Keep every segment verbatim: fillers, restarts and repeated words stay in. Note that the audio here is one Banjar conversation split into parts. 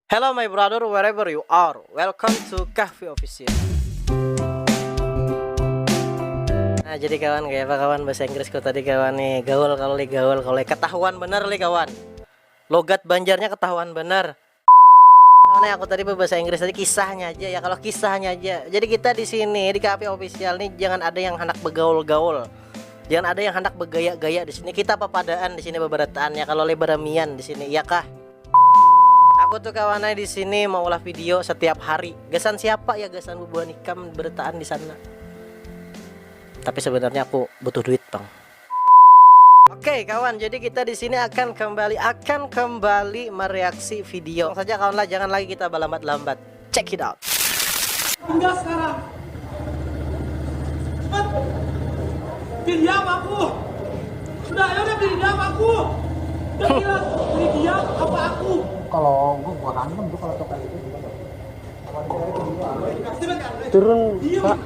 Hello my brother, wherever you are, welcome to Kahfi Official. Nah, jadi kawan, kayak apa kawan bahasa Inggrisku tadi kawan nih? Gaul kalau li gaul kalau li ketahuan bener li kawan. Logat Banjarnya ketahuan bener. Nah, aku tadi berbahasa Inggris tadi kisahnya aja ya. Kalau kisahnya aja. Jadi kita di sini di Kahfi Official nih jangan ada yang hendak begaul-gaul. Jangan ada yang hendak bergaya-gaya di sini. Kita papadaan di sini beberataannya kalau li beramian di sini, iya kah? Aku tuh kawanai di sini mau ulah video setiap hari. Gasan siapa ya gasan bubuhan ikam berataan di sana. Tapi sebenarnya aku butuh duit, Bang. Oke, kawan, jadi kita di sini akan kembali akan kembali mereaksi video. Langsung saja kawan lah, jangan lagi kita berlambat-lambat. Check it out. Tinggal sekarang. Cepat. Pilih dia apa aku? Sudah, ayo udah pilih dia apa aku? Udah bilang, pilih dia apa aku? Kalau gua, gua hantam tuh kalau tokar itu gimana? Turun, Pak.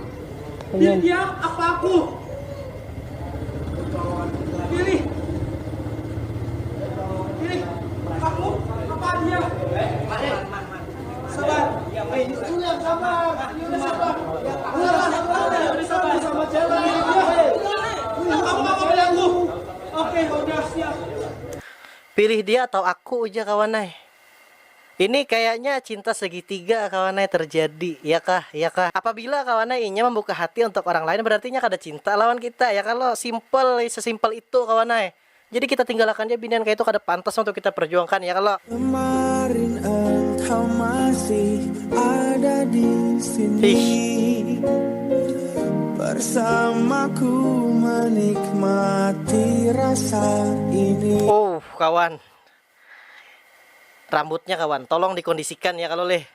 Pilih dia apa aku? Pilih. Pilih. Aku apa dia? Sabar. Ini dulu yang sabar. Ini udah sabar. Udah sabar. Udah sabar. Sama jalan. Apa mau pilih aku? Oke, udah siap. Pilih dia atau aku ujar kawan ai. Ini kayaknya cinta segitiga kawan ai terjadi, ya kah? Ya kah? Apabila kawan ai inya membuka hati untuk orang lain berarti inya kada cinta lawan kita ya kalau simple sesimpel itu kawan ai. Jadi kita tinggalkan aja binian kayak itu kada pantas untuk kita perjuangkan ya kalau. Kemarin engkau masih ada di sini. Ih. Bersamaku menikmati rasa ini. Oh, kawan. Rambutnya kawan, tolong dikondisikan ya kalau leh.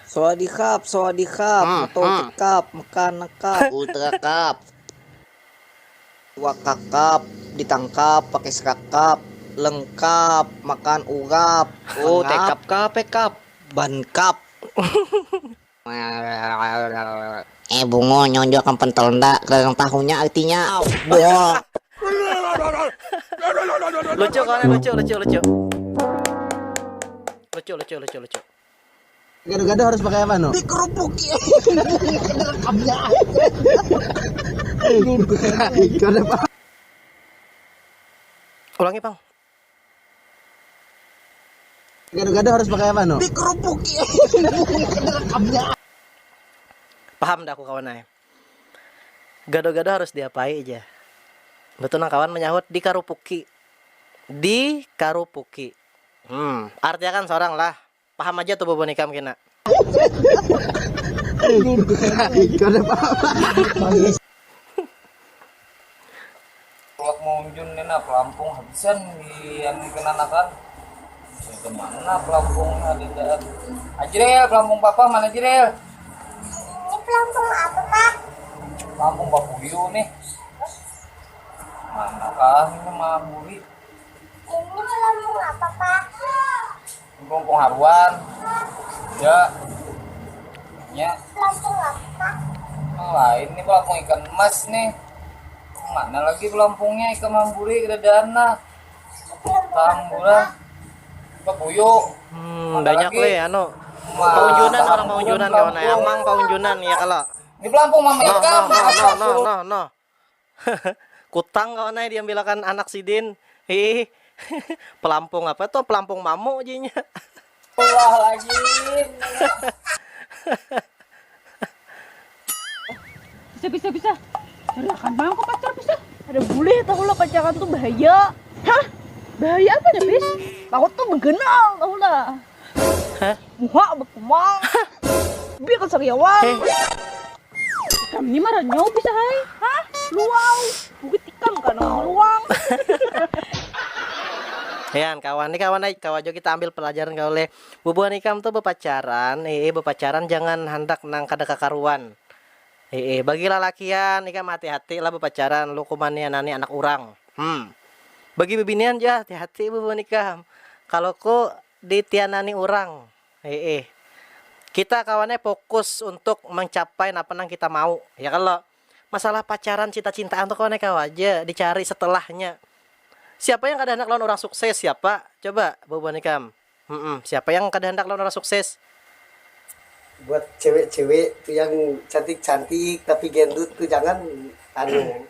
Sawadikap, sawadikap, hmm, motor hmm. Tikap, mekan nekap. Ultra Cup. Wakakap, ditangkap, pakai serakap, lengkap, makan urap. Oh, tekap kap, ekap. Ban kap. Eh bungo, nyonjo akan pentel nda, kadang tahunya artinya. Bungo. Lucu kawan, lucu, lucu, lucu. Lucu, lucu, lucu, lucu. Gado-gado harus pakai apa, no? Dikerupuki. Ulangi, Pang. Gado-gado harus pakai apa, no? Dikerupuki. Paham dah aku, kawan ai. Gado-gado harus diapai aja. Betul nang kawan menyahut dikarupuki. Dikarupuki. Hmm, artinya kan seorang lah. Paham aja tuh bubuhan ikam kena. Kada paham. Ulak maunjun ni nah, pelampung habisan di anu ikan anakan. Kemana pelampungnya ada daan. Ajril, pelampung papa mana Ajril? Ini pelampung apa, Pak? Pelampung papuyu nih. Mana kah ini mamburi? Ini pelampung apa, Pak? Pelampung haruan. Ya. Ya. Pelampung apa? Yang lain nih pelampung ikan emas nih. Mana lagi pelampungnya ikan mamburi kedadaan lah. Tambura. Papuyu. Hmm, banyak leh anu. Paunjunan orang paunjunan kawan ai. Amang paunjunan ya kalau. Ini pelampung mama ikan. No, no, no, no, no. Kutang kawan ai diambilakan anak sidin. Ih. Pelampung apa tuh? Pelampung mamu jinya. Allah lagi. Bisa, bisa, bisa. Cariakan bang aku pacar bisa. Ada boleh tahu lah pacaran tuh bahaya. Hah? Bahaya apa nih, bis? Aku tuh begenal tahu lah. Hah? Muha bekumang. Biar sariawan. Heh. Ikam ni maranyau bisa hai. Hah? Luau. Bukit ikam ka nang luang. Yan kawan ni kawan ai, kawa jua kita ambil pelajaran kawan leh. Bubuhan ikam tu bepacaran, ee bepacaran jangan handak nang kada kakaruan. Ee bagi lalakian ikam hati-hati lah bepacaran, lu kumanianani anak urang. Hmm. Bagi bebinian jua hati-hati bubuhan ikam. Kalo ku ditianani urang. Heeh. Kita kawannya fokus untuk mencapai napa nang kita mau, ya kalo? Masalah pacaran cinta-cintaan tuh kawannya kawa aja dicari setelahnya. Siapa yang kada handak lawan orang sukses? Siapa? Coba bubuhan ikam. Hmm, siapa yang kada handak lawan orang sukses? Buat cewek-cewek tuh yang cantik-cantik tapi gendut tuh jangan anu,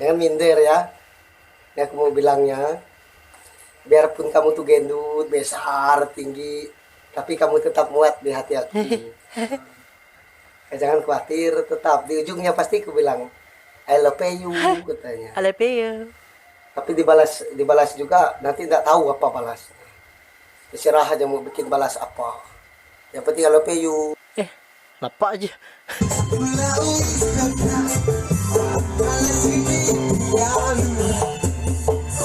jangan minder ya. Ya aku mau bilangnya, biarpun kamu tuh gendut, besar, tinggi, tapi kamu tetap muat di hati aku. Ya, jangan khawatir, tetap di ujungnya pasti aku bilang I love you katanya. Alepeyo. Tapi dibalas dibalas juga nanti nggak tahu apa balas. Terserah aja mau bikin balas apa. Yang penting I love you. Eh, napa aja?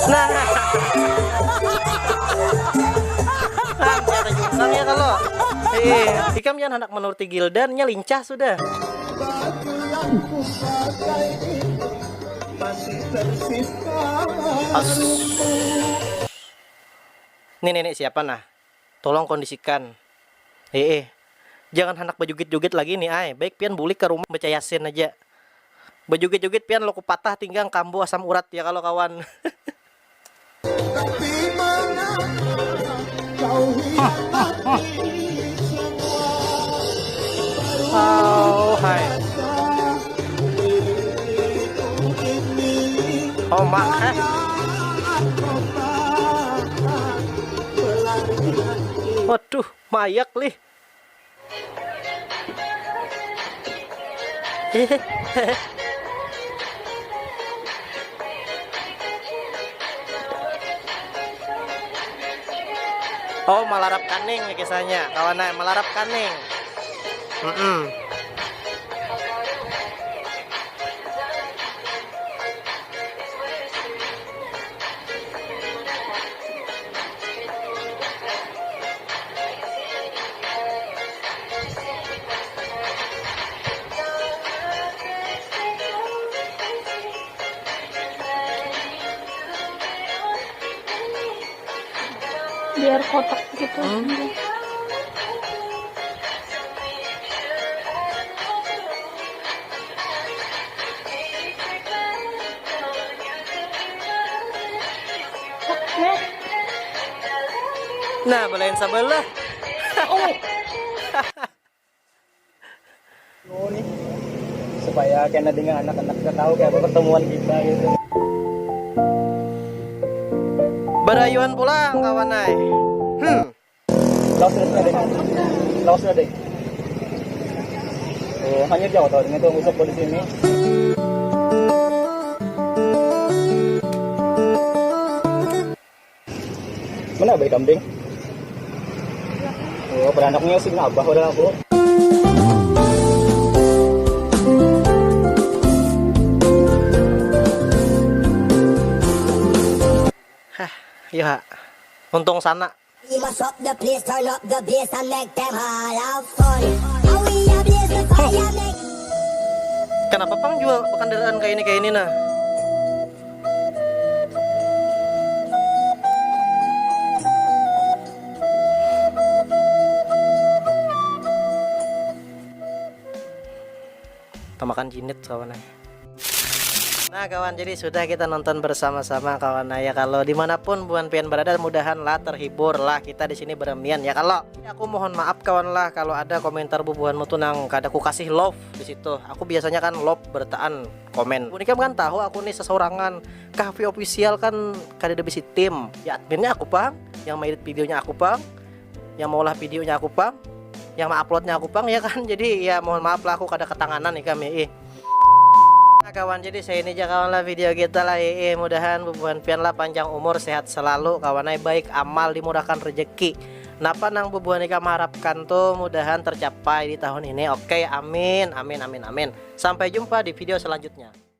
Nah, nah, kaya tajungkang ya kalau. Eh, ikam jangan handak menuruti Gildan, nya lincah sudah. As. Nih nenek siapa nah? Tolong kondisikan. Eh, eh. Jangan handak bajugit-jugit lagi nih ai. Baik pian bulik ka rumah baca yasin aja. Bajugit-jugit pian lo kupatah tinggang kambuh asam urat ya kalo kawan. Oh hai. Oh mak eh. Waduh, mayak lih. Oh, malarap kaning kisahnya, kawan ai, malarap kaning. Mm-mm. Biar kotak gitu. Hmm. Nah, belain sebelah. Oh. Dulu nih, supaya kena dengan anak-anak kita tahu kayak apa pertemuan kita gitu. Berayuan pulang kawan ai. Hmm. Lawas sudah deh. Lawas sudah deh. Oh, hanya jauh tau dengan tuh usap di sini. Mana bayi kambing? Oh, beranaknya sing abah udah aku. Hah, iya. Untung sana. We mash up the place, turn up the bass and make them all have fun. And we a blaze the fire, make Kenapa pang jua bekendaraan kayak ini kayak ini nah? Tamakan jinit kawan ai. Nah kawan, jadi sudah kita nonton bersama-sama kawan ai ya kalo. Dimanapun buhan pian berada, mudahan lah terhibur lah kita di sini beremian ya kalo. Aku mohon maaf kawan lah kalo ada komentar bubuhanmu tuh nang kada ku kasih love di situ. Aku biasanya kan love bertaan komen. Buhan ikam kan tahu aku nih seseorangan. Kahfi Official kan kada ada bisi tim. Ya adminnya aku pang, yang mengedit videonya aku pang, yang maulah videonya aku pang, yang menguploadnya aku pang ya kan. Jadi ya mohon maaf lah aku kada ketanganan ikam ya ih. Nah kawan, jadi saya ini aja kawan lah video kita lah ih. Mudahan bubuhan pian lah panjang umur, sehat selalu kawan ai, baik amal, dimurahkan rezeki. Napa nang bubuhan ikam harapkan tuh mudahan tercapai di tahun ini. Oke, amin, amin, amin, amin. Sampai jumpa di video selanjutnya.